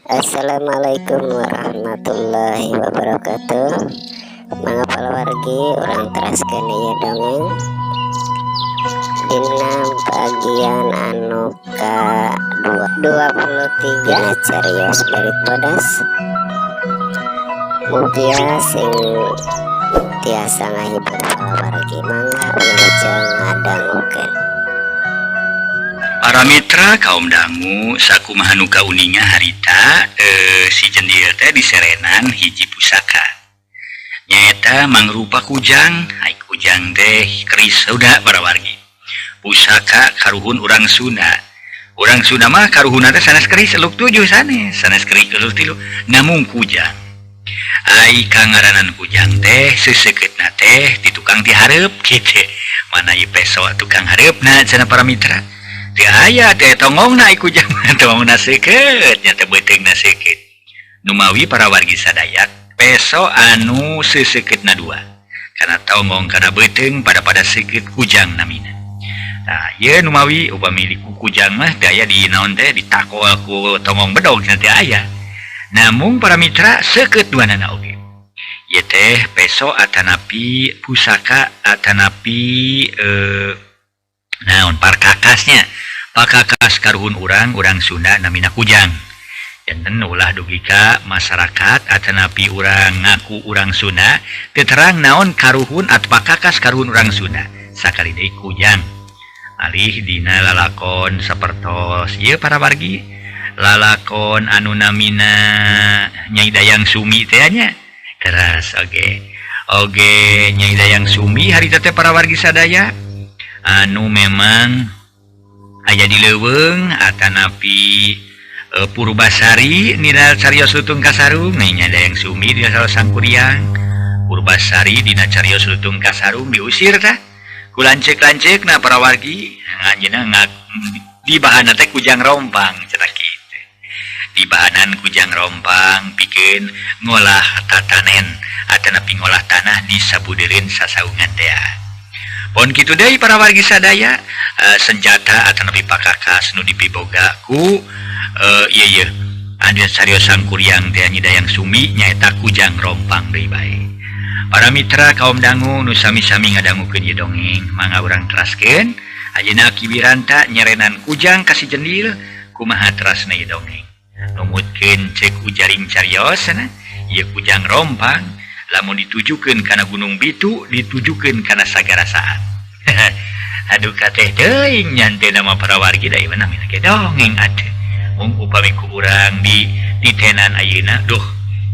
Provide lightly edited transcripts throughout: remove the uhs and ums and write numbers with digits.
Assalamualaikum warahmatullahi wabarakatuh. Mangga palawargi, urang teraskeun ieu dongeng dina bagian anu ka 23 carios Beurit Bodas. Mugia sing tiasa ngahibur palawargi. Mangga, wilujeng ngadangukeun. Para mitra kaum dangu, sakumaha nu kauninga harita si jendil teh diserenan hiji pusaka, nyaeta mangrupa kujang. Ai kujang teh keris Sunda, para wargi, pusaka karuhun urang Sunda. Urang Sunda mah karuhunna teh sanes keris eluk tujuh, sanes sanes keris eluk tilu, namung kujang. Ai kangaranan kujang teh seuseuketna teh di tukang ti hareup kitu. Mana ieu peso tukang hareupna cenah, para mitra. Teu aya teh tongongna ai kujang, tongongna seukeut nya teh, beuteungna seukeut. Numawi para wargi sadaya, peso anu seuseuketna dua kana tonggong kana beuteung pada pada seukeut, kujang namina. Nah, ieu numawi upami di kujang mah teu aya di naon teh, ditakol ku tonggong bedog cenah, teu aya. Namung para mitra, seukeut duanana oge. Ieu teh peso atanapi pusaka atanapi naon, parkakasnya, pakakas karuhun urang urang Sunda namina kujang. Janten ulah dugi ka masyarakat atanapi urang ngaku urang Sunda teu terang naon karuhun atau pakakas karuhun urang Sunda. Sakali deui, kujang. Alih dina lalakon sapertos ieu, para wargi, lalakon anu namina Nyai Dayang Sumi teh nya keras oge oge Nyai Dayang Sumi harita teh, para wargi sadaya, anu memang aya di leuweung atanapi Purbasari dina carios Lutung Kasarung. Nya Dayang Sumi dina salah Sangkuriang, Purbasari dina carios Lutung Kasarung diusir tah ku lanceuk-lanceuk. Nah, para wargi, anjeunna dibahanna teh kujang rompang cenah kitu, dibahanan kujang rompang pikeun ngolah tatanen atanapi ngolah tanah di sabudeureun sasaungan teh. Pon kitu deui, para wargi sadaya, senjata atanapi pakakas nu dipiboga ku ieu ieu anu carios Sangkuriang teh, Nyi Dayang Sumi, nyaeta kujang rompang deui bae. Para mitra kaum dangu nu sami-sami ngadangukeun ieu dongeng, mangga urang teraskeun ayeuna Ki Wiranta nyerenan kujang ka si jendil. Kumaha terasna ieu dongeng? Numutkeun cek ujaring carios cenah, ieu kujang rompang lamun ditujukeun kana Gunung Bitu, ditujukeun kana sagara saat. Aduh, kateh teuing nyante nama, para wargi, da ieu mah namina ge dongeng atuh. Mung upami ku urang di ditenan ayeuna, duh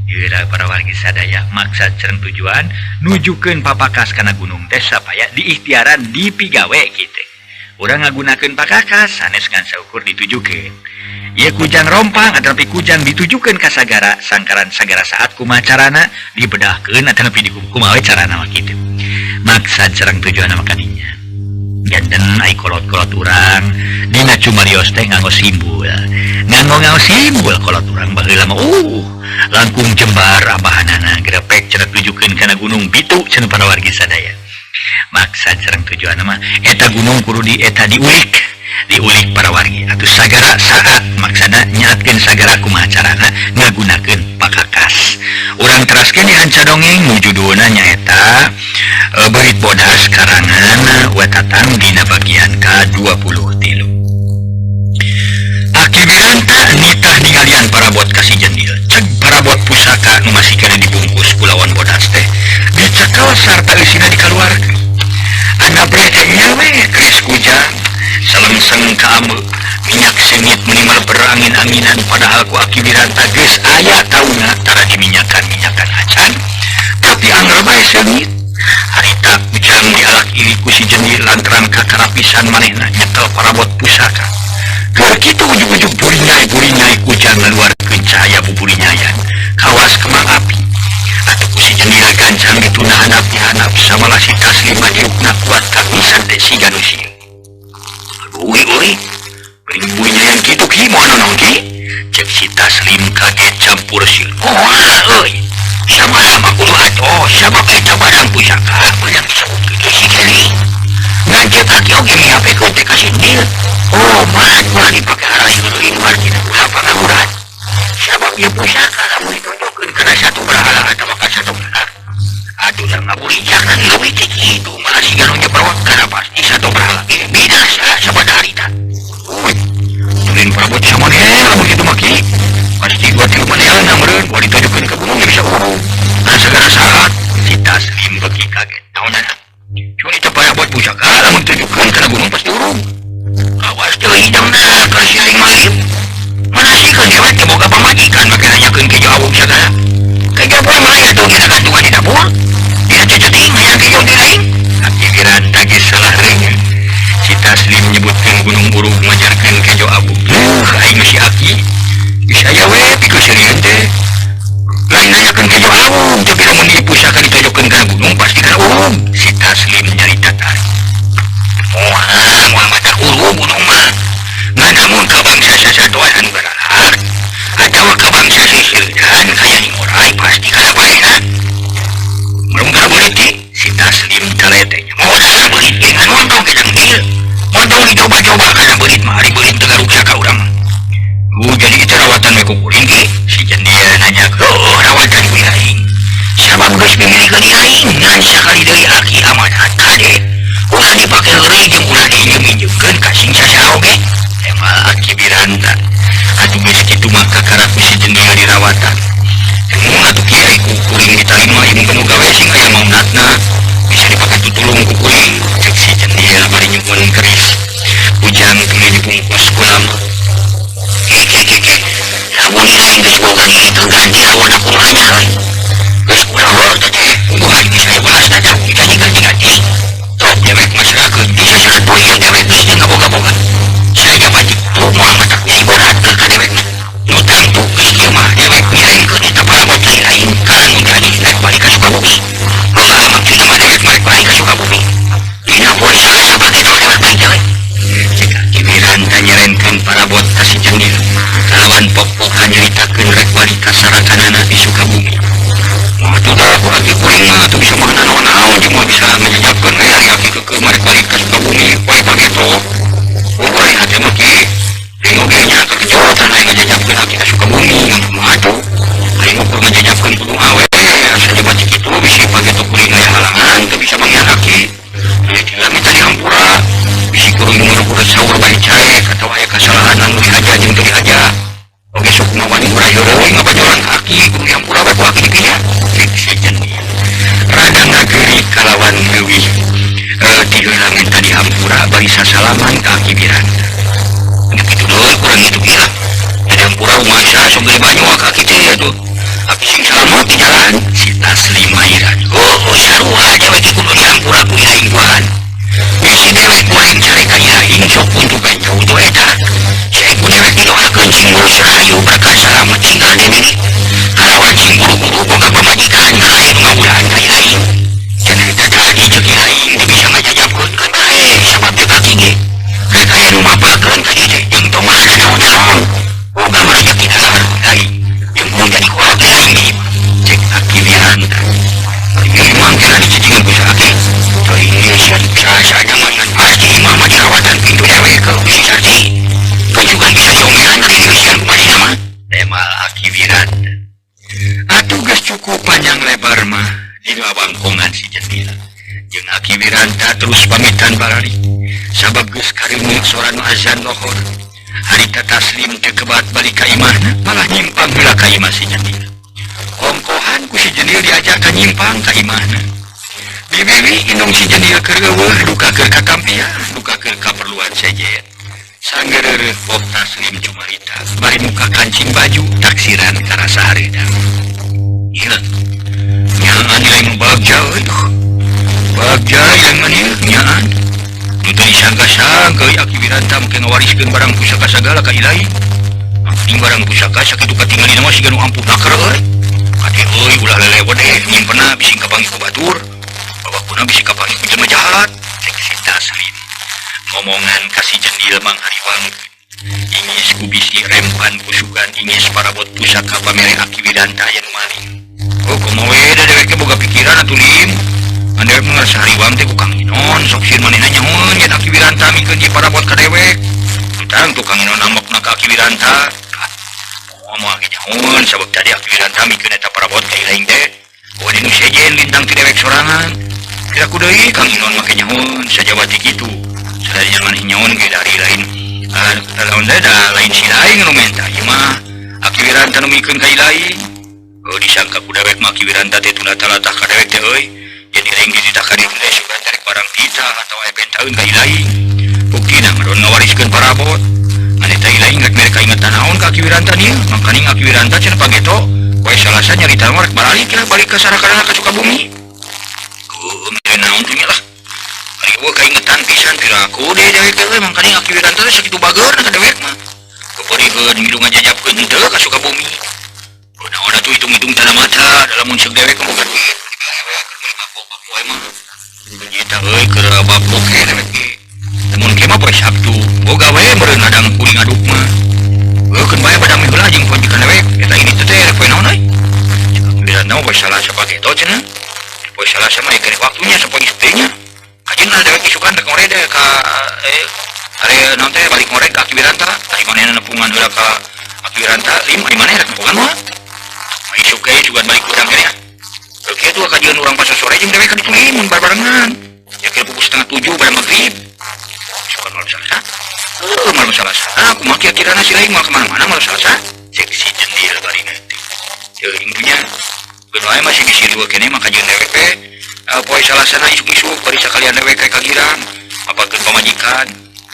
geura, para wargi sadaya, maksad sareng tujuan nujukeun papakas kana gunung teh sapaya diikhtiaran, dipigawe kitu. Urang ngagunakeun pakakas sanes ngan saukur ditujukeun. Ieu kujang rompang atanapi kujang ditujukeun ka sagara sangkaran sagara saat, kumaha carana dibedahkeun atanapi dikumaha we carana mah kitu. Maksad sareng tujuan mah kadinya. Janten ai kolot-kolot urang dina cumarios teh nganggo simbul. Nganggo simbul kolot urang baheula mah langkung jembar abahanana, grepek cenah, tujukeun kana Gunung Bitu cenah, para wargi sadaya. Maksad sareng tujuan mah eta gunung kudu di eta diulik, diulik, para wargi, atuh sagara saat maksana nyaatkeun sagara, kumaha carana ngagunakeun pakakas. Urang teraskeun di hanca dongeng nu judulna nyaeta Beurit Bodas karangan Wa Tatang dina bagian ka-23. Aki Wiranta nitah ningalian parabot ka si jendil. Ceg parabot pusaka nu masih keneh dibungkus ku lawan bodas teh dicekel sarta eusina dikaluarkeun. Anabre teh nya we keris kujang salengseng ka ame, minyak seungit minimal berangin-anginan, padahal ku Aki Wiranta geus aya tauna tara diminyakan-minyakan acan, tapi angger bae seungit. Harita kujang dialak ilik ku si jendil lantaran kakarapisan manehna nyekel parabot pusaka. Keur kitu, ujug-ujug burinyai-burinyai kujang ngaluarkeun cahaya buburinyayan kawas kembang api. Atuh ku si jendil gancang dituna handap dihandap, samalah si Taslim diukna kuat kapisan teh siga nu sieun. "Aduh, euy, beuring burinyayan kitu ki, moal nonong ki?" cek si Taslim kaget campur sieun. "Moal euy, sama-sama kudu atuh, sabab eta barang pusaka meunang disebut kitu si Keli. Lanceuk aki oge mihapekeun teh ka si Jendil. Oh, man, ulah dipake arasieun euy, martina ulah pangamuran." Sabab Ieu pusaka lamun ditunjukkeun kana satu berhala atawa ka satu berhala. Aduh da ngaburijakan leuwih ti kitu malah siga nu nyebrot kana pasti satu berhala ge binasa sabada harita. Tulin parabot samanel lamun kitu mah ki. Pasti dua tilu manelna meureun kuat ditunjukkeun ka gunung bisa urung. Nah segala saat si Taslim beuki kaget naonana. Cuma itu parabot pusaka lamun ditunjukkeun kana gunung pasti urung. Awas teu hidungna ka si aing malim. Manasikeun dewek teh boga pamajikan make nanyakeun kejo awug sagala. Kejo poe mah aya tuh dina gantungan di dapur. Dina ceceting hayang kejo teh lain. Aki Wiranta geus salah reungeun. Si Taslim nyebutkeun gunung urug majarkeun kejo abug. Aing si Aki. Geus aya we pikeuseureun teh. Lain nanyakeun kejo awug tapi lamun di pusaka ditonjokkeun kana gunung pasti kana urug. Si Taslim nyarita tarik. Moal moal mata urug gunung mah. Ngan amun ka bangsa sasatoan anu garalak atawa ka bangsa sisirdan kaya ningorai pasti kana baena. Belum kana beulit si Taslim talete nya. Modal beulit ge ngan montong ke jengkil. Montong dicoba-coba kana beulit mah ari beulit teu garuksa ka urang. Jadi itu rawatan we ku kuring ge. Si jendil nanya, "Oh, rawatan ku aing." Sabab geus mimilikeun aing ngan sakali deui aki amanat kade. Ulah dipake heureuy jeung ulah diinjem-injemkeun ka sing sasaha oge. Emal Aki Wiranta. Atuh geus kitu mah kakara ku si jendil dirawatan. Mun atuh kiai ku kuring ditarima ieu nu gawe sing aya maunatna. Bisa dipake tutulung ku kuring. Cek si jendil bari nyuhun keris. Ujang tuluy dibungkus ku lama. Keke. Lamun aing geus boga kitu ganti lawan aku mah nya euy. Geus kurang heuh teh. Ungguhan geus aya balasna teh jadi ganti-ganti. Tok dewek masrahkeun bisa sarat poe ieu dewek geus teu ngaboga-boga. Saya wajib tuh Muhammad aku ibarat ke dewek mah. Nu tangtu geus ieu mah dewek nyerengkeun eta parabot ka aing ka nu jadi rek balik ka Sukabumi. Mah maksudna mah dewek mah rek balik ka Sukabumi. Dina poe saha kitu dewek balik dewek. Cek Aki Wiranta nyerenkeun parabot ka si jendil. Kalawan pok-pokan nyaritakeun rek balik ka sarakanana di Sukabumi. Mah atuh da ku aki kuring mah atuh bisa mah naon-naon jeung moal bisa ngajajabkeun we ari aki keukeuh mah rek balik ka Sukabumi poe pageto. Ulah hate mah ki. Aing oge nya kakejotan aing ngajajabkeun aki ka Sukabumi ngan kumaha atuh. Aing ukur ngajajabkeun kudu awe asa jebat kitu bisi pageto kuring aya halangan teu bisa manggihan aki. Aya teh minta dihampura. Bisi kuring nu saur bari caek atawa aya kasalahan anu dihaja jeung teu dihaja. Oge sok kumaha wani urang heureuy ngabajoran ka aki kudu dihampura we ku aki dikinya. Cek si jendil. Rada ngageuri kalawan leuwih ti heula minta dihampura bari sasalaman ka Aki Wiranta. Nya kitu deui kurang kitu gila. Dihampura rumasa sok geuning banyu ka aki teh atuh. Aki sing salamet di jalan. Si Taslim hairan. Oh, sarua dewek ge kudu dihampura ku aing kuan. Bisi dewek goreng carek ka aing sok puntukan jauh tuh eta. Si ku dewek didoakeun sing lurus rahayu berkah salamet tinggal deui. Kalawan sing buru-buru boga pamajikan ka aing ngawulan ka aing. Cenah eta tadi jeung aing teu bisa ngajajabkeun ka bae sabab teh kaki ge. Rek aya nu mapakeun ka dieu teh jeung tong mah naon-naon. Boga mah rejeki dahar aing. Jeung mun jadi kolot aing di imah. Cek Aki Wiranta. Ieu mah kira dicicingan ku aki. Teuing sia-sia mah ngan pasti imah mah dirawatan pintu dewek ke bisi sarti. Tunjukkan bisa diomelan dari diusian kumanehna mah. Emal Aki Wiranta. Atuh geus cukup panjang lebar mah di wawangkongan si jendil. Jeung Aki Wiranta terus pamitan barari. Sabab geus kareungeut soran azan lohor. Harita Taslim teu kebat balik ka imahna malah nyimpang heula ka imah si jendil. Ongkohan ku si jendil diajak ka nyimpang ka imahna. Bibiwi indung si jendil keur eueuh duka keur kakampiah, duka keur kaperluan sejen. Sanggeureureut pok Taslim cumarita bari muka kancing baju taksiran karasa hareudang. Ieu nyaan aing bagja euy. Bagja yang ieu nyaan. Nu teu disangka-sangka euy Aki Wiranta make ngawariskeun barang pusaka sagala ka ilahi. Aing barang pusaka sakitu katingalina mah siga nu ampuh naker euy. Kade euy ulah lelewedeh nyimpenna bisi kapanggih ku batur. Bawakuna bisi kapanggih ku jelema jahat. Cek si Taslim. Ngomongan ka si jendil manghariwang. Ingis ku bisi rempan kusugan ingis parabot pusaka pamere Aki Wiranta aya nu maling. Oh kumaha we da dewek ge boga pikiran atuh lim. Anu dewek mah ngarasa hariwang teh ku Kang Inon sok sieun manehna nyahoeun yen Aki Wiranta mikeun ieu parabot ka dewek. Tutang tukang Inon ambekna ka Aki Wiranta. mah moal nyahoeun sabab tadi Aki Wiranta mikeun eta parabot ka ilaing teh. Oh dinu sejen lintang ti dewek sorangan. Kira ku deui Kang Inon mah nyahoeun sajawati kitu. Sadaya maneh nyahoeun ge dari lain. Lamun teh da lain si lain nu menta ieu mah Aki Wiranta nu mikeun ka ilaing. Oh disangka ku dewek mah Aki Wiranta teh tunda talatah ka dewek teh euy. Jadi lain dititah ka dieu teh sugan tarik barang kita atawa aya bentaeun ka ilaing. Buktina ngadon ngawariskeun parabot. Ane teh ilaing rek mere kaingetan naon ka Aki Wiranta nih? Mangkaning Aki Wiranta cenah pageto poe Salasa nyarita mah rek baralik lah balik ka sarakana ka Sukabumi. Mere naon teh nya lah. Ari eueuh kaingetan pisan piraku deui dewek teh euy mangkaning Aki Wiranta teh sakitu bageurna ka dewek mah. Keperikeun milu ngajajapkeun henteu ka Sukabumi. Naon atuh hitung-hitung tanda mata dalam mun ceuk dewek mah boga duit. Wae mah. Nyeta euy keur bab boke dewek ge. Lamun kieu mah poe Sabtu, boga we meureun ladang kuring aduk mah. Heuh keun bae badang meh heula jeung pajikan dewek. Eta ini teh rek poe naon euy? Cek Aki Wiranta mah poe Salasa pageto cenah. Poe Salasa mah keneh waktunya sapoe isuk deui nya. Kajeunna dewek isukan rek ngored ka are naon teh balik ngored ka Aki Wiranta. Ari manehna nepungan heula ka Aki Wiranta, lim ari maneh rek nepungan moal? Isuk ge sugan balik urang keneh. Heuh kitu kajeun urang pasar sore jeung dewek ka ditu mun barbarengan. Ya kira pukul 6:30 pada maghrib. Sugan malam Salasa. Heuh malam Salasa. Kumaha kira-kirana si lain moal kemana-mana malam Salasa? Cek si jendil bari neutik. Teuing nya. Geus wae masih bisi riweuh keneh mah kajeun dewek we. Poe Salasana isuk-isuk bari sakalian dewek ka girang. Mapakeun pamajikan.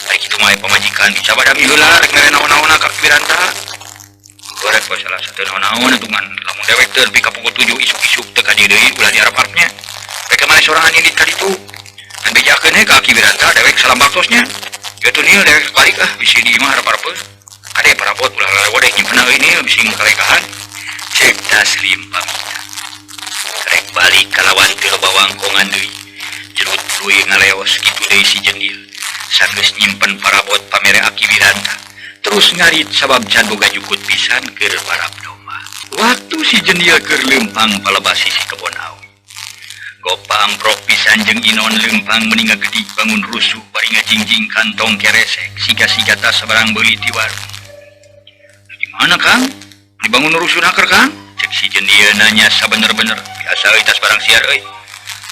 Ari kitu mah pamajikan bisa badami heula rek mere naon-naonna ka Aki Wiranta. Rek poe Salasa teu naon-naon atuh ngan lamun dewek teu nepi ka pukul 7 isuk-isuk teu ka dieu deui ulah diarep-arepnya. Rek maneh sorangan indit ka ditu. Ngan bejakeun we ka Aki Wiranta dewek salam baktosnya. Kitu nil dewek balik ah bisi di imah arep-arepeun. Kade parabot ulah lalewodeh nyimpenna euy nil bisi kalekahan. Cek Taslim pamitan. Rek balik kalawan teu loba wangkongan deui. Jerut tuluy ngaleos kitu deui si jendil. Sanggeus nyimpen parabot pamere Aki Wiranta. Terus ngarit sabab can boga jukut pisan keur parab domba. Waktu si jendil keur leumpang palebah sisi kebon awi. Gopa amprok pisan jeung Inon leumpang meni ngagedik bangun rusuh bari ngajingjing kantong keresek siga-siga tas sabarang beuli ti warung. Di mana Kang? Dibangun rusuh naker Kang? Cek si jendil nanya sabener-bener biasa euy tas barang siar euy.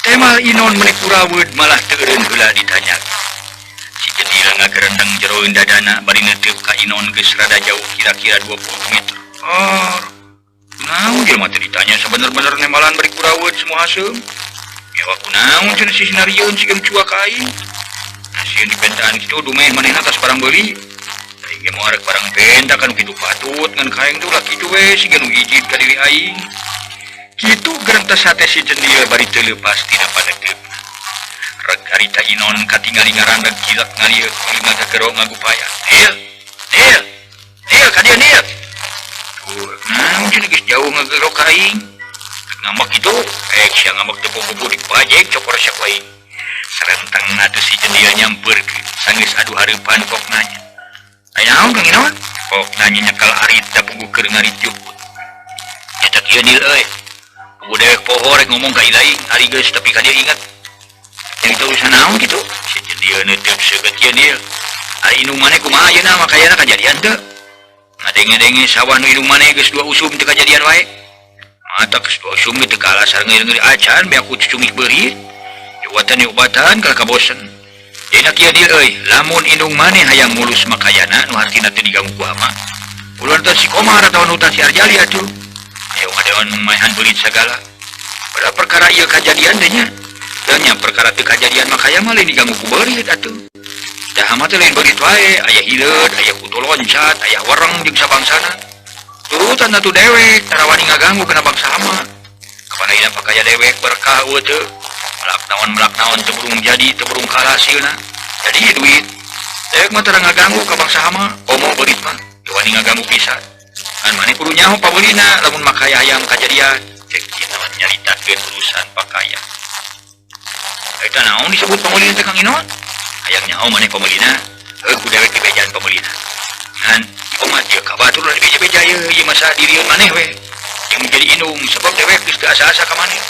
Temal Inon meni kuraweud malah teu eureun heula ditanya. Si jendil ngagerendeng jeroeun dadana bari neuteuk ka Inon geus rada jauh kira-kira 20 meter. Oh, naon jelema teh ditanya sabener-bener nembalan bari kuraweud semua haseum. Ya kunaon cenah si sinarieun siga nu cuak ka aing. Sieun dipentaan kitu dumeh manehna tas barang beuli. Aing ge moal rek barang penta kan kitu patut ngan ka aing teh ulah kitu we siga nu ijid ka diri aing. Kitu gerentes hate si jendil bari teu leupas tina paneuteup. Reg harita Inon katingali ngarandeg cilek ngalieuk tuluy ngagagero ngagupaya. Nil, Nil, Nil ka dieu Nil. Tuh, naon cenah geus jauh ngagero ka aing. Ngambek kitu, sia ngambek teu puguh dipajek cokor sia ku aing. Sarenteng atuh si jendil nyampeurkeun, sanggeus adu hareupan kok nanya. Aya naon Kang Inon? Kok nanya nyekal arit da puguh keur ngarit jukut. Eta kieu Nil euy. Puguh dewek poho rek ngomong ka ilaing, ari geus tepi ka dieu inget. Nyarita urusan naon kitu? Si jendil neuteuk seukeut kieu Nil. Ari indung maneh kumaha ayeuna makayana kajadian teu? Ngadenge-denge sawah nu indung maneh geus dua usum teu kajadian wae. Mata geus dua usum ge teu kalah sareng ngeureun acan beak ku cucungih beurit. Diobatan diobatan kalah kabosen. Dina kieu Nil euy, lamun indung maneh hayang mulus makayana nu hartina teu diganggu ku ama. Ulah teh si Komar atawa nu si Arjali atuh. Ayo ngadeon maehan beurit sagala. Pada perkara ieu kajadian teh nya. Teu nya perkara teu kajadian makaya mah lain diganggu ku beurit atuh. Dah mah teh lain beurit wae, aya hileud, aya kutu loncat, aya wereng jeung sabangsana. Turutan atuh dewek, tara wani ngaganggu kana bangsa hama. Kapan ayeuna pakaya dewek berkah eueuh teu. Melak naon teu burung jadi, teu burung kalah hasilna. Jadi duit. Dewek mah tara ngaganggu ka bangsa hama, komo beurit mah teu wani ngaganggu pisan. Ngan maneh kudu nyaho pabeulina lamun makaya hayang kajadian. Cek Inon nyaritakeun urusan pakaya. Eta naon disebut pameulina teh Kang Inon? Hayang nyaho maneh pameulina? Heuh ku dewek dibejaan pameulina. Ngan omat ieu ka batur ulah dibeja-beja ieu, ieu masa dirieun maneh we. Jeung jadi indung sebab dewek geus teu asa-asa ka maneh.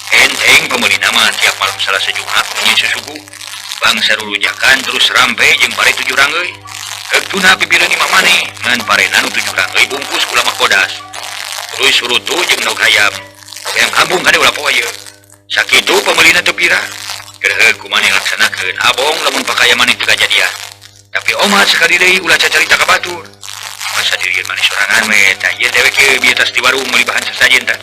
Enteng pameulina mah tiap malam Salasa Jumat bunyi susuguh. Bangsa rurujakan terus rampe jeung pare 7 rangeuy. Heug tuna pipireun imah maneh ngan parena nu 7 rangeuy bungkus ku lamak bodas. Terus surutu jeung endog hayam. Hayam kampung kade ulah poe ieu. Sakitu pameulina teu pira. Keur ku maneh laksanakeun abong lamun pakaya maneh teu kajadian. Tapi omat sakali deui ulah cacarita ka batur. Masa dirieu maneh sorangan we tah ieu dewek ieu bieu tas di warung meuli bahan sasajen tah.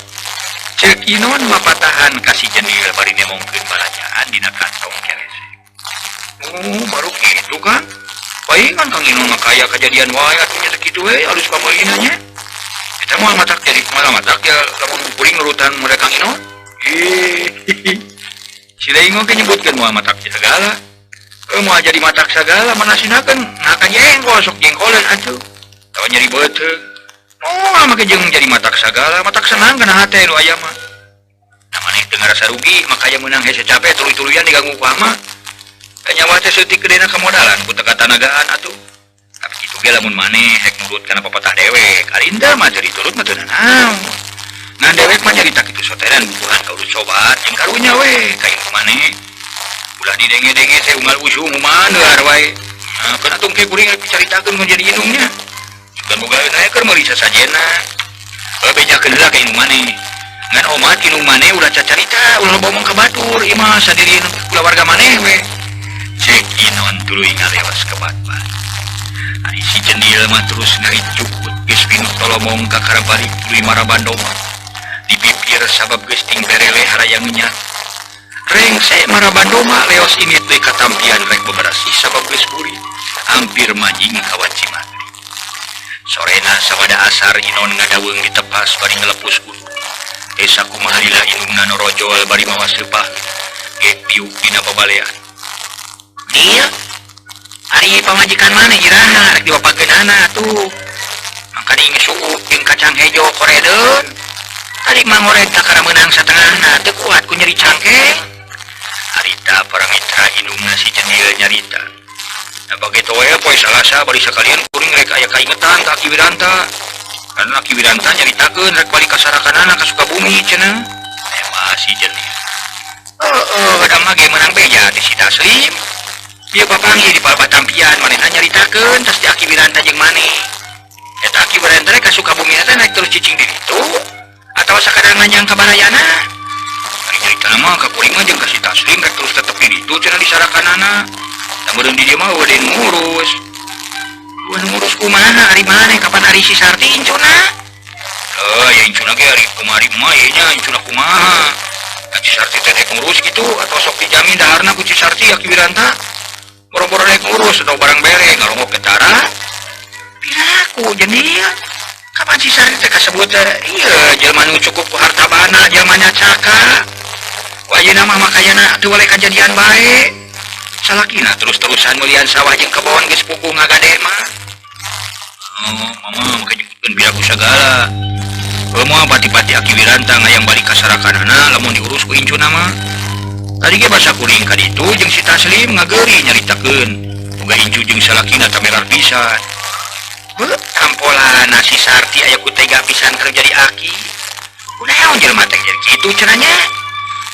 Ceuk Inon mapatahan ka si Jendil bari nemongkeun balajaan dina kantong kerese. Oh, baru kitu kan? Paingan Kang Inon mah kaya kajadian wae atuh nya teh kitu we alus pameulina nya. Eta moal matak jadi kumaha matak ya lamun kuring nurutan model Kang Inon. Si Lengong ge nyebutkeun moal matak segala. Moal jadi matak sagala manasinakeun ngakan jengkol sok jengkoleun atuh. Tawa nyeri beuteung. Moal make jeung jadi matak sagala, matak senang kana hate nu aya mah. Nah maneh teu ngarasa rugi, makaya meunang hese capek tuluy-tuluyan diganggu ku hama. Nyawa teh seutik gedena kamodalan ku teka tanagaan atuh. Tapi kitu ge lamun maneh rek nurut kana papatah dewek, ari henteu mah teu diturut mah teu nanaon. Ngan dewek mah nyarita kitu sotenan butuhan ka urut sobat jeung karunya we ka indung maneh. Ulah didenge-denge teh unggal usum humanear wae. Nah, keun atuh engke kuring rek dicaritakeun mun jadi indungnya. Sugan boga nae keur meuli sasajena. Bejakeun heula ka indung maneh. Ngan omat indung maneh ulah cacarita, ulah loba omong ka batur, ieu mah sadirieun kulawarga maneh we. Cek Inon tuluy ngalewas ke bat-bat. Ari si Jendil mah terus ngarijukut geus pinuh tolomong ka karabalik tuluy marabandoma. Dipipir sabab geus ting berele harayang nyenyak. Rengse marabandoma leos init deui katampian rek beberasih sabab geus burit. Hampir majing ka wanci magrib. Sorena sabada asar Inon ngadaweung ditepas bari ngelepus gunung. Desa kumaha lila indungna norojol bari mawa seupah. Gek diuk dina babalean. Iya, ari pamajikan maneh iraha rek dibapakeunana atuh. Mangkani suuk jeung kacang hejo koredeun. Tadi mah ngoreng takara meunang satengahna teu kuat ku nyeri cangkeng. Harita para mitra indungna si Jendil nyarita. Nah bageto we poe Salasa bari sakalian kuring rek aya kaingetan ka Aki Wiranta. Karena Aki Wiranta nyaritakeun rek balik ka sarakanana ka Sukabumi cenah. Emah si Jendil. Heeh, da mah ge meunang beja teh si Taslim. Ieu papanggih di palbatampian manehna nyaritakeun tas di Aki Wiranta jeung maneh. Eta Aki Wiranta rek ka Sukabumi teh naik terus cicing di ditu atawa sakadar nanjang ka barayana. Ari nyaritana mah ka kuring mah jeung ka si Taslim rek terus tetep di ditu cenah di sarakanana. Da meureun di dieu mah eueuh deui ngurus. Eueuh ngurus kumaha ari maneh kapan ari si Sarti incuna? Heuh, ya incuna ge ari kumari mah ieu nya incuna kumaha. Da si Sarti teh rek ngurus kitu atawa sok dijamin daharna ku si Sarti Aki Wiranta. Boro-boro rek ngurus atau barang bere ngarongok ketara. Piraku Jendil. Kapan si Sarti teh kasebut teh? Ieu jelema nu cukup ku harta bana jelema nya caka. Ku ayeuna mah makayana teu boleh kajadian bae. Salakina terus-terusan meulian sawah jeung kebon geus puguh ngagade mah. Oh, mama make nyebutkeun piraku sagala. Heuh moal pati-pati Aki Wiranta ngayang balik ka sarakanana lamun diurus ku incuna mah. Tadi ge basa kuring ka ditu jeung si Taslim ngageuri nyaritakeun. Boga incu jeung salakina tamerar pisan. Heuh, tampolana si Sarti aya ku tega pisan keur jadi aki. Kunaon jelema teh jadi kitu cenah nya?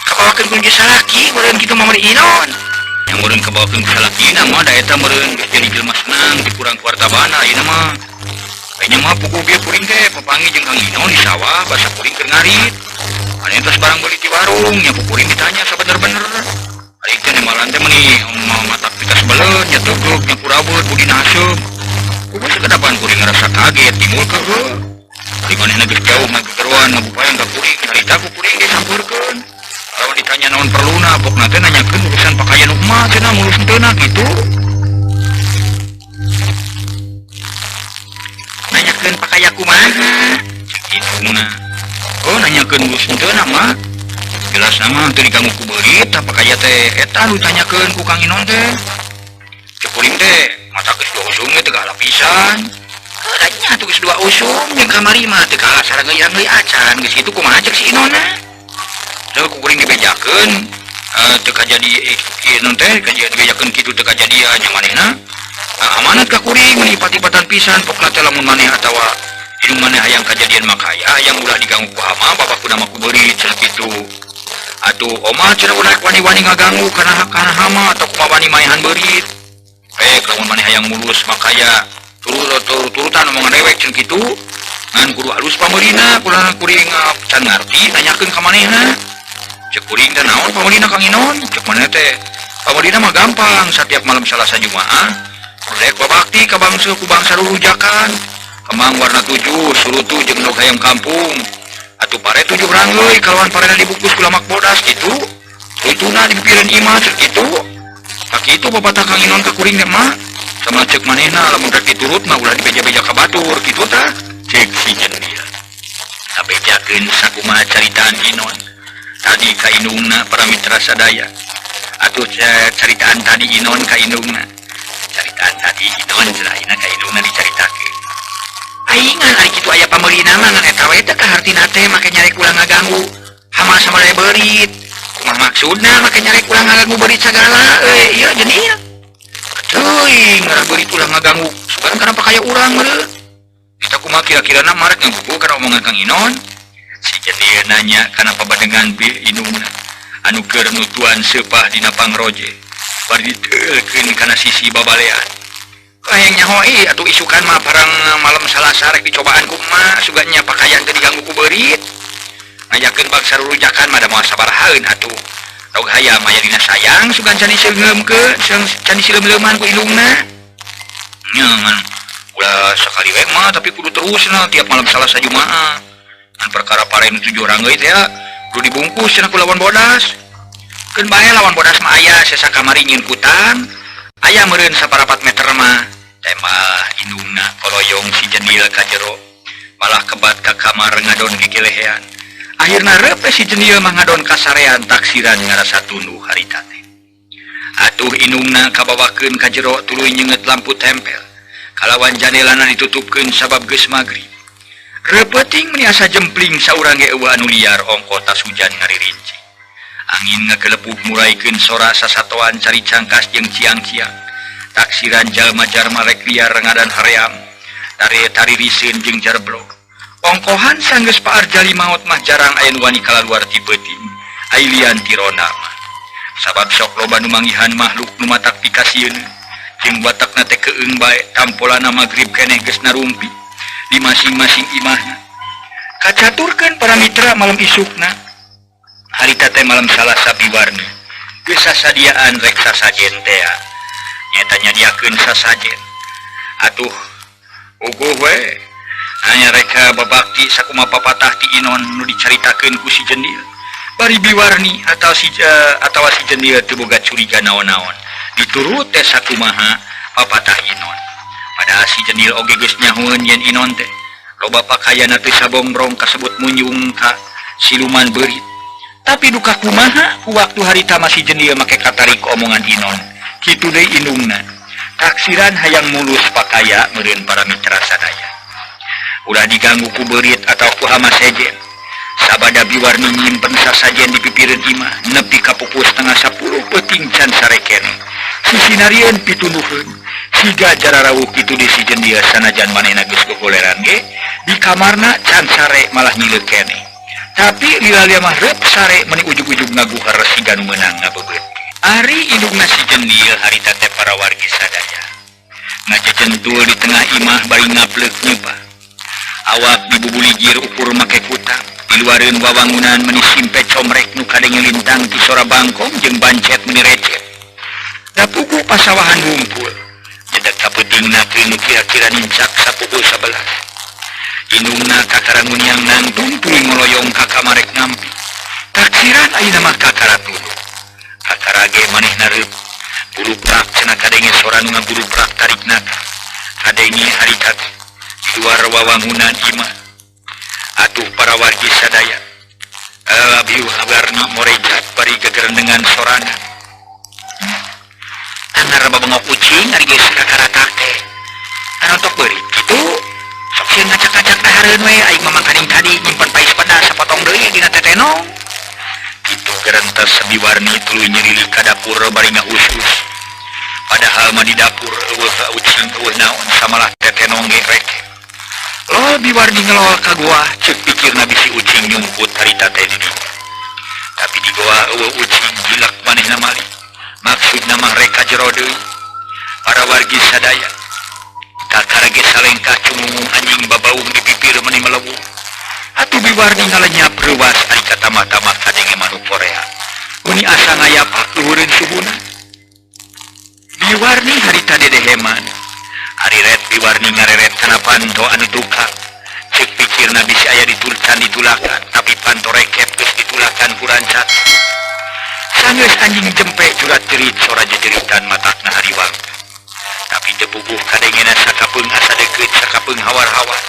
Kabawakeun ku jeung salaki meureun kitu mah meureun Inon. Yang meureun kabawakeun ku salakina mah da eta meureun geus jadi jelema senang dikurang ku harta bana ayeuna mah. Kayaknya mah puguh ge kuring teh papanggih jeung Kang Inon di sawah basa kuring keur ngarit. Ane tos barang beli di warung, nya ku kuring ditanya sabener-bener. Ari teh nemalan teh meuni mah matak pikas beleun, nya teugeuk, nya kurabeut, budi naseup. Kumaha sakedapan kuring ngarasa kaget timbul keuheuh. Ari manehna geus jauh ngagegeruan ngabupayang ka kuring, harita ku kuring ge sampeurkeun. Lamun ditanya naon perluna, pokna teh nanyakeun urusan pakaian mah cenah ngurus henteu kitu. Nanyakeun pakaya kumaha? Cek indungna. Oh, nanyakeun ngurus henteu mah. Jelas mah teu diganggu ku beurit, tah pakaya teh eta nu ditanyakeun ku Kang Inon teh. Cek kuring teh mata geus dua usum ge teu kalah pisan. Heuh, nya atuh geus dua usum jeung kamari mah teu kalah sareng geuyang acan geus kitu kumaha cek si Inonna. Teu ku kuring dibejakeun, teu kajadi Inon teh kajadi dibejakeun kitu teu kajadian nya manehna. Amanat ka kuring meuni ipatipatan pisan pokna teh lamun maneh atawa indung maneh hayang kajadian makaya hayang ulah diganggu ku hama bapak kuda mah ku beurit cenah kitu. Atuh oma cenah ulah wani-wani ngaganggu kana hama atau kumaha wani maehan beurit. Rek lamun maneh hayang mulus makaya turut-turutan omongan dewek cenah kitu. Ngan kudu alus pameulina kulangan kuring can ngarti nanyakeun ka manehna. Cek kuring teh naon pameulina Kang Inon? Cek maneh teh pameulina mah gampang satiap malam Salasa Jumaah rek babakti ka bangsa ku bangsa rurujakan. Kemang warna 7 surutu jeung endog hayam kampung. Atuh pare 7 rangeuy kalawan parena dibungkus ku lamak bodas kitu. Tutuna dipipireun imah cek kitu. Tak kitu babata Kang Inon ka kuring teh mah. Sama cek manehna lamun rek diturut mah ulah dibeja-beja ka batur kitu tah. Cek si jendil. Kabejakeun sakumaha caritaan Inon. Tadi ka indungna para mitra sadaya. Atuh caritaan tadi Inon ka indungna. Caritaan tadi Inon cenah ka indungna dicaritakeun. Aingan ari kitu aya pameulina mah ngan eta we teh kahartina teh make nyarek ulah ngaganggu. Hama samade beurit. Kumaha maksudna make nyarek ulah ngaganggu beurit sagala euy ieu jendil. Teuing ngarah beurit ulah ngaganggu. Sugan kana pakaya urang meureun. Eta kumaha kira-kirana marek ngagugu kana omongan Kang Inon? Si jendil nanya kana pabadengan bi indungna. Anu keur nutuan seupah dina pangroje. Bari diteulkeun kana sisi babalean. Hayang nyaho ih atuh isukan mah parang malam Salasa rek dicobaan ku emak sugan nya pakaian teh diganggu ku beurit. Ngajakeun bangsa rurujakan mah da moal sabarahaeun atuh. Rog hayam aya dina sayang sugan can diseungeumkeun, can disileumeuleuman ku indungna. Nya ngan ulah sakali we mah tapi kudu terus na tiap malam Salasa Jumaah. Ngan perkara pare nu 7 rangeuy teh kudu dibungkus cenah ku lawan bodas. Keun bae lawan bodas mah aya sesa kamari nyieun kutang. Aya meureun saparapat meter mah. Temah indungna koloyong si jendil ka jero. Malah kebat ka kamar ngadon gegelehean. Akhirna reup si jendil mah ngadon kasarean taksiran ngarasa tunduh harita teh. Atuh indungna kabawakeun ka jero tuluy nyeungeut lampu tempel. Kalawan janelana ditutupkeun sabab geus magrib. Reupeting meni asa jempling saurang ge eueuh anu liar ongko tas hujan ngaririnci. Angin ngagelepuk muraikeun sora sasatoan cari cangkas jeung ciang-ciang. Taksiran jalma-jalma rek liar ngadan haream. Tari-tari riseun jeung jarblog. Ongkohan sanggeus Pak Arjali maot mah jarang aya nu wani kalaluar ti peuting. Ailian ti ronda mah. Sabab sok loba nu manggihan makhluk nu matak pikasieun. Jeung watakna teh keung bae tampolana magrib keneh geus narumpi di masing-masing imahna. Kacaturkeun para mitra malam isukna. Harita teh malam Salasa biwarni. Geus sasadiaan rek sasajen tea. Nyata nyadiakeun sasajen. Atuh uguh we. Hanya reka babakti sakumaha papatah ti Inon nu dicaritakeun ku si jendil. Bari biwarni atawa si jendil teu boga curiga naon-naon. Diturut teh sakumaha papatah Inon. Padahal si jendil oge geus nyahoeun yen Inon teh loba pakaianna teh sabongbrong kasebut munyung ka siluman beurit. Tapi duka kumaha ku waktu harita mah si jendil make katarik omongan Inon. Kitu deui indungna. Taksiran hayang mulus pakaya meureun para mitra sadaya. Ulah diganggu ku beurit atau ku hama sejen. Sabada biwarni nyimpen sasajen di pipireun imah nepi ka pukul 9:30 peuting can sarekene. Sisinarieun pitunduheun. Siga jararawuh kitu di si jendil sanajan manehna geus gogoleran ge di kamarna can sare malah nyileuk keneh. Tapi lila-lia mah reup sare meni ujug-ujug ngaguhar siga nu meunang ngabebeut. Ari indungna si jendil harita teh para wargi sadaya. Ngajejentul di tengah imah bari ngapleuk nyeupah. Awak dibubuligir ukur make kutang. Di luareun wawangunan meni simpe comrek nu kadenge lintang ti sora bangkong jeung bancet meni recet. Da puguh pasawahan hungkul. Nyedak kapeutingna teu nu kira-kira nincak sapukul 11. Indungna kakara nguniang nangtung tuluy ngoloyong ka kamarek ngampi. Taksiran ayeuna mah kakara tunduh. Kakara ge manehna reup. Guruprak cenah kadenge sora nu ngaguruprak tarikna. Kadenge harita teh di luar wawangunan imah. Atuh para wargi sadaya. Abiu habarna morejat bari gegerendengan sorana. Tangar babengok kucing ari geus kakaratak teh. Arontok beurit kitu. Sok sieun ngacak-ngacak dahareun we aing mah makaning tadi nyimpen pais pedas sapotong deui dina tetenong. Kitu gerentas biwarni tuluy nyerilik ka dapur bari ngahus-hus. Padahal mah di dapur eueuh ucing eueuh naon samalah tetenong ge rek. Lo biwarni ngelol ka goa ceuk pikirna bisi ucing nyumput harita teh di dinya. Tapi di goa eueuh ucing jilak manehna mali. Maksudna mah rek ka jero deui. Para wargi sadaya kakara ge salengkah cungungung anjing babaung di pipir meuni melewuh. Atuh Biwarni ngalenyap reuwas ari katamah-tamah kadenge manuk Korea. Uni asa ngayapak luhureun suhuna. Biwarni harita dedeheman. Ari ret Biwarni ngareret kana panto anu tukang. Ceuk pikirna bisi aya ditulcan ditulakan, tapi panto rekep geus ditulakan ku rancat. Sanggeus anjing jempe jurat jerit sora jejeritan matakna hariwang. Tapi teu puguh kadengena sakapeung asa deukeut sakapeung hawar-hawar.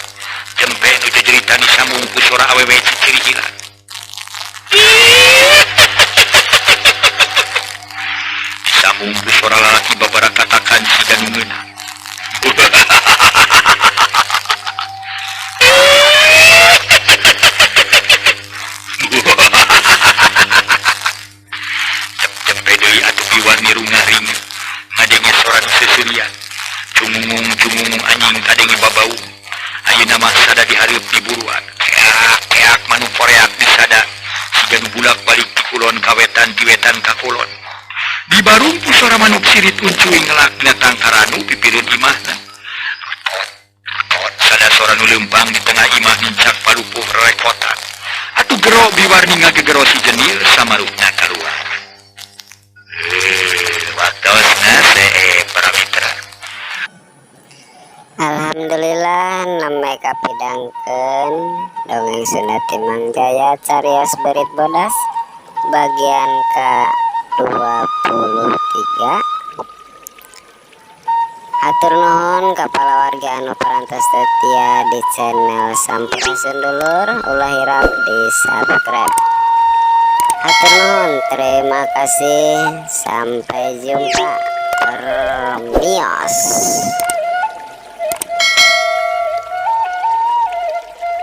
Jempe nu jejeritan disambung ku sora awewe cicirihilan. Disambung ku sora lalaki babarakatakan siga nu ngeunah. Jempe deui atuh Biwarni rungah-ringeh ngadenge sora nu seuseurian. Cungungung-cungungung anjing kadenge babau. Ayeuna mah sada dihareup diburuan. Keak-keak manuk koreak disada siga nu bulak-balik ti kulon ka wetan ti wetan ka kulon. Dibarung ku sora manuk sirit uncuy ngelak dina tangkaranu pipireun imahna. Rutot sada sora nu leumpang di tengah imah nincak palupuh rerekotan. Atuh gero Biwarni ngagegero si jenir samarukna kaluar. Waktosna see para mitra. Alhamdulillah nembe kapidangkeun dongeng Sunda ti Mang Jaya Carios Beurit Bodas bagian ka-23. Hatur nuhun ka palawargi anu parantos setia di channel Sampurasun Dulur, ulah hirap di subscribe. Hatur nuhun, terima kasih, sampai jumpa. Permios.